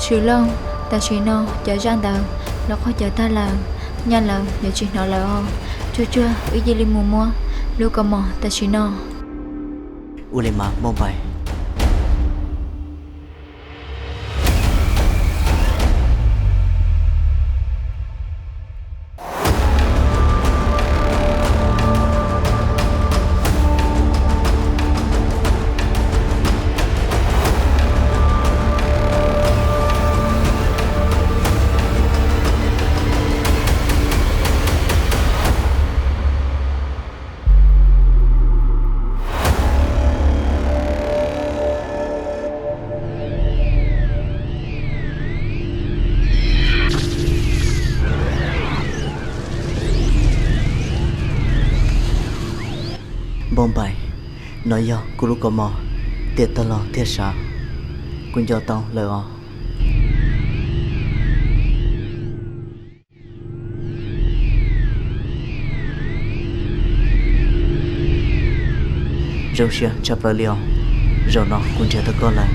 Tswv Looj, tam sim no cov zaj ntawd los qaug cawv tag lawm, nyaj lawv yuav tsis hnov lawm os. Tsuag tsuag, wb cia li mus muab lub kaus mom tam sim no. Ua li mas Npauj Npaim. Npauj Npaim, no yog kuv lub kaus mom, tiam tag los thiaj sav, kuv nco tau lawm os. Zoo siab tshaj plaws li os, zaum no kuv nrhiav tau koj lawm.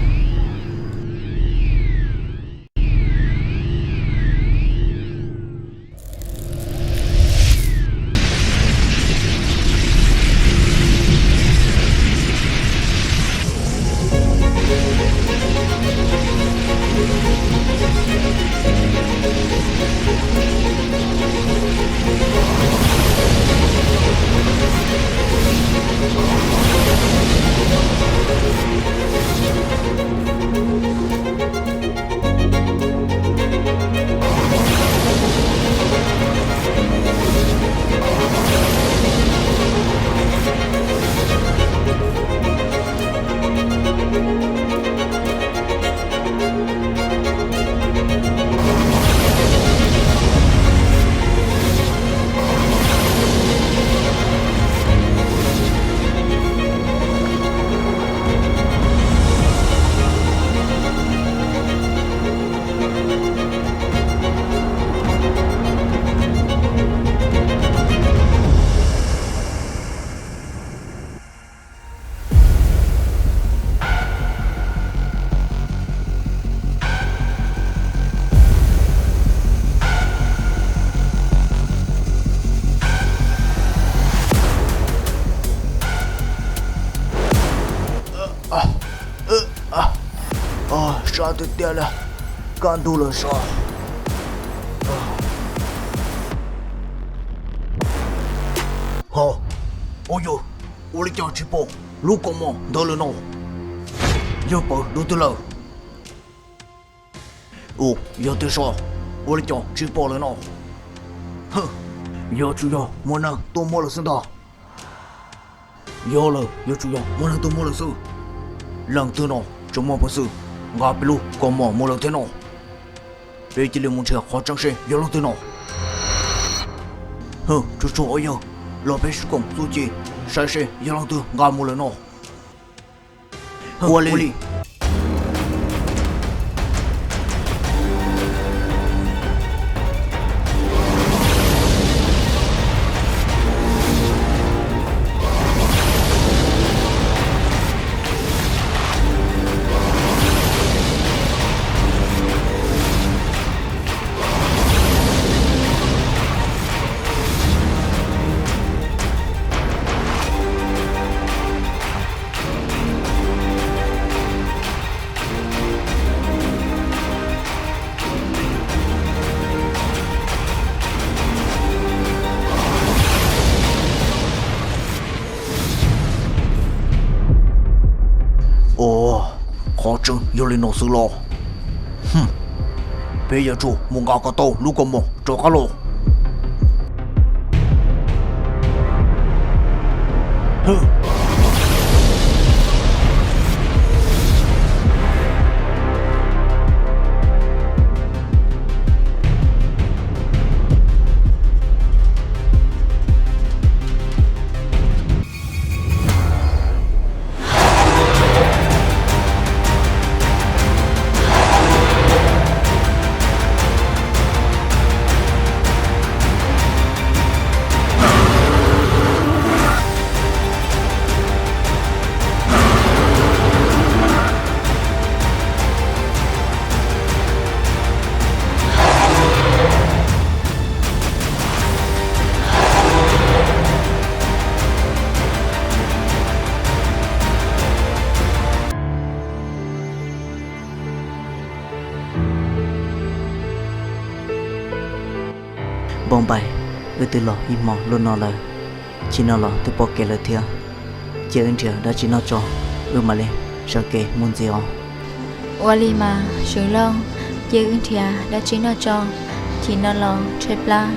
Sab tiag tiag li, kaj ntug lawm sab. Ho, ua yog, ua li cas tsis pom lub kaus mom ntawd lawm no? Yog pawg lub twg lawm? Ua, yog tiag sas, ua li cas tsis pom lawm no? Yog tsum yog muaj neeg tuaj muab lawm xwb ntag. Yog lawm, yuav tsum yog muaj neeg tuaj muab lawm xwb. Leej twg no tseem muaj peev xwm nqa peb lub kaus mom mus lawm thiab no? Peb cia li mus nrhiav qhov tseeb seb yog leej twg no. Hwm, tsuag tsuag ua yawg, los peb sib koom txuj ci saib seb yog leej twg nqa mus lawm no. Ua li. Ua, qhov tseeb yog li no xwb los? Peb yuav tsum mus nqa kom tau lub kaus mom rov qab los. Poj npais, wb twb los ib hmo lub no lawm, tsis no los twb pom kev lawm thiab. Cia wb nrhiav dab tsi noj tso, wb mam li sawv kev mus ntxiv os. Ua li mas Swv Lauj, cia wb nrhiav dab tsi noj tso, tsis no los tshaib plab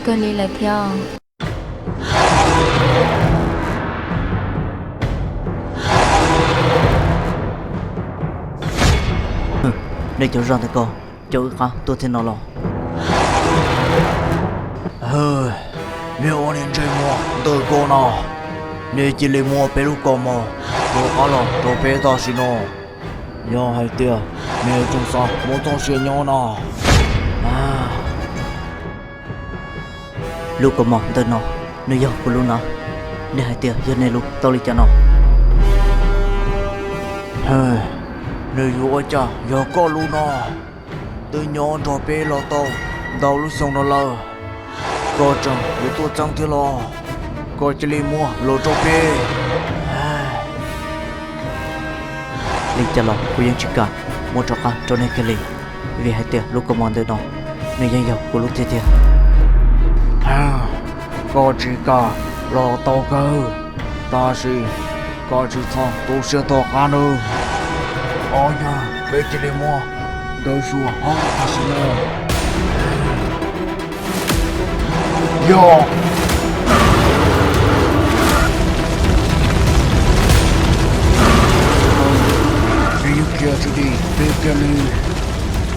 kawg li lawm thiab. Nej cov zaj ntawm ko, coj wb qab tuaj thiab no los? Nej ua niag ntsej muag ntawm ko no, nej cia li muab peb lub kaus mom rov qab los rau peb tam sim no. Yog hais tias nej tseem xav muaj txoj sia nyob no, lub kaus mom ntawm no, nws yog kuv lub na. Nej hais tias yog nej lub tau li cas no? Nws yuav ua cas yog koj lub no? Twb nyob nrog peb los tau ntau lub xyoo no lawm, koj tseem yuav tuaj txeeb thiab los? Koj cia li muab los rau peb. Li cas los kuv yeej tsis kam muab rov qab rau nej kiag li, vim hais tias lub kaus mom ntawm no nws yeej yog kuv lub tiag tiag. Koj tsis kam los tau kawg, tab sis koj tsis txhob tu siab tom qab nawb. Ob yawg, peb cia li muab ntawd xyuas hauv tam sim no. Yog, peb yuav khiav tsis dim peb kiag li.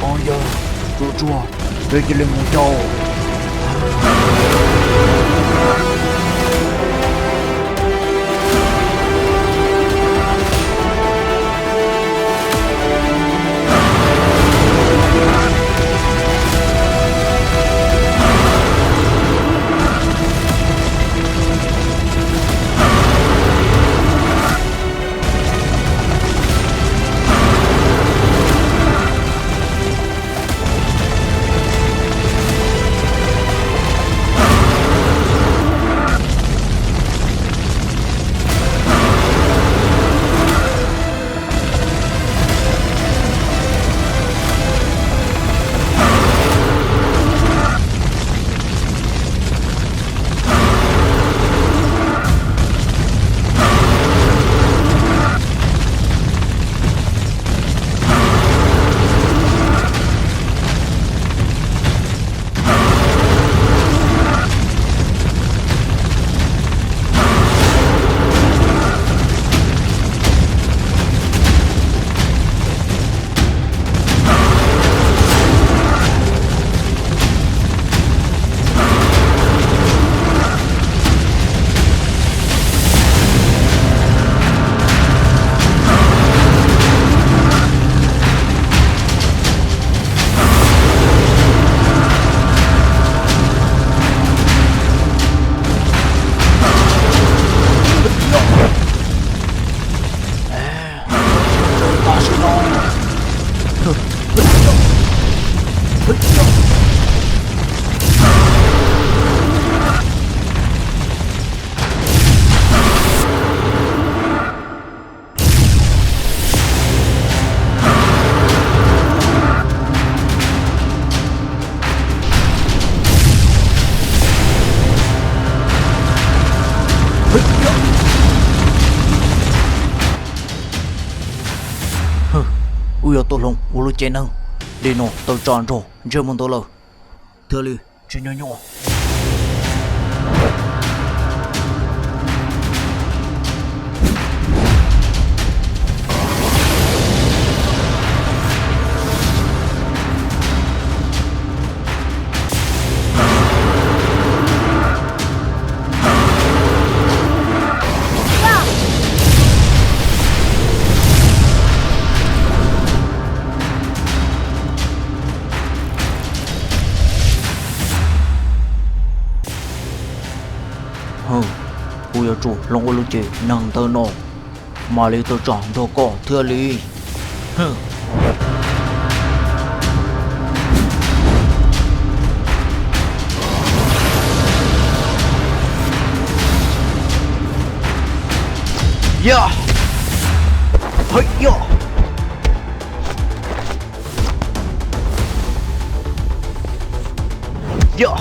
Ob yawg, tsuag tsuag, peb cia li mus caum. Wb yuav tuaj hloov ua lub cev neeg li no tau tso nrog ntsej muag ntawd lawm, thiaj li tsis nyuaj nyuaj. Kuv yuav tsum hloov ua lub cev neeg ntawm no, mam li tau tsom nrog koj thiaj li. Yog, hais yog, yog,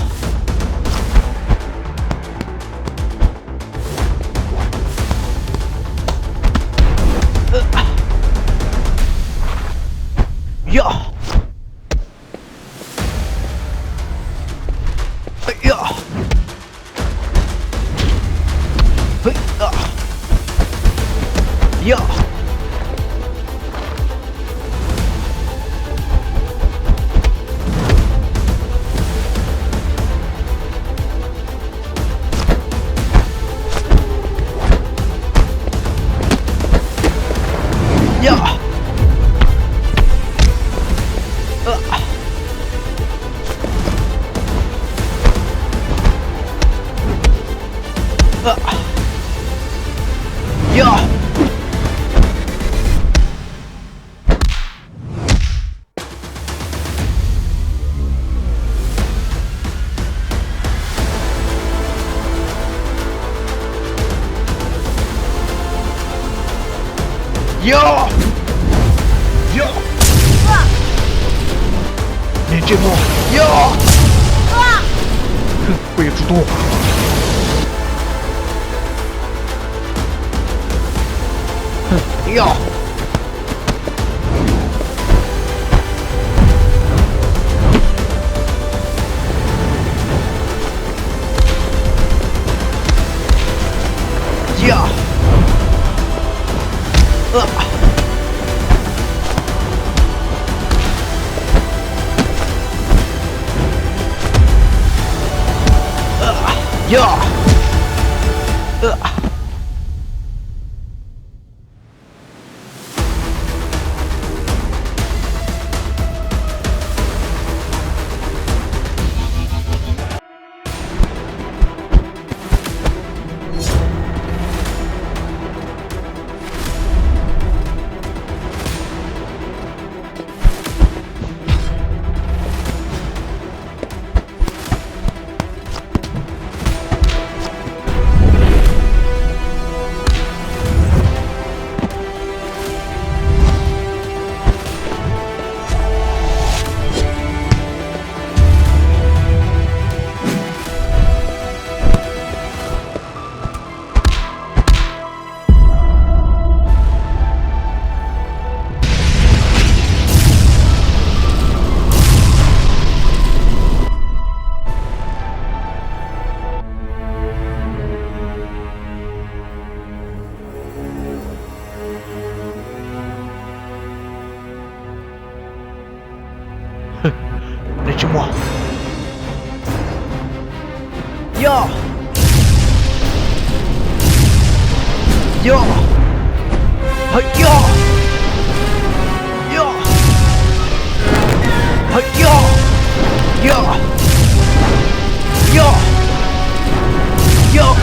Yog! Yog! Niag ntsej muag! Yog! Koj yuav tsum tuag! Yog! Yog! Yog! Niag ntsej muag! Yog! Yog! Yog! Yog! Yog! Yog! Yog! Yog! Yog! Yog! Yog!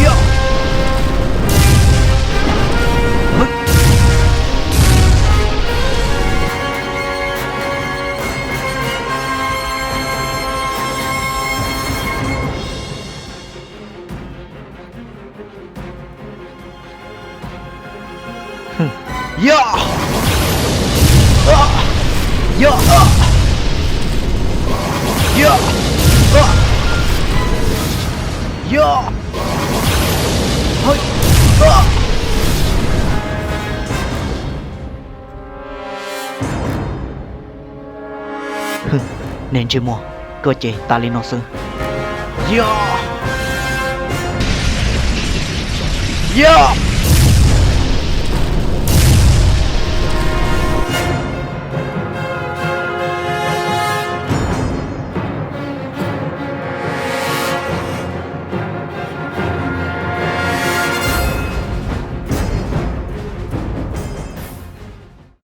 Yog! Niag ntsej muag, koj ces tas li no xwb. Yog! Yog!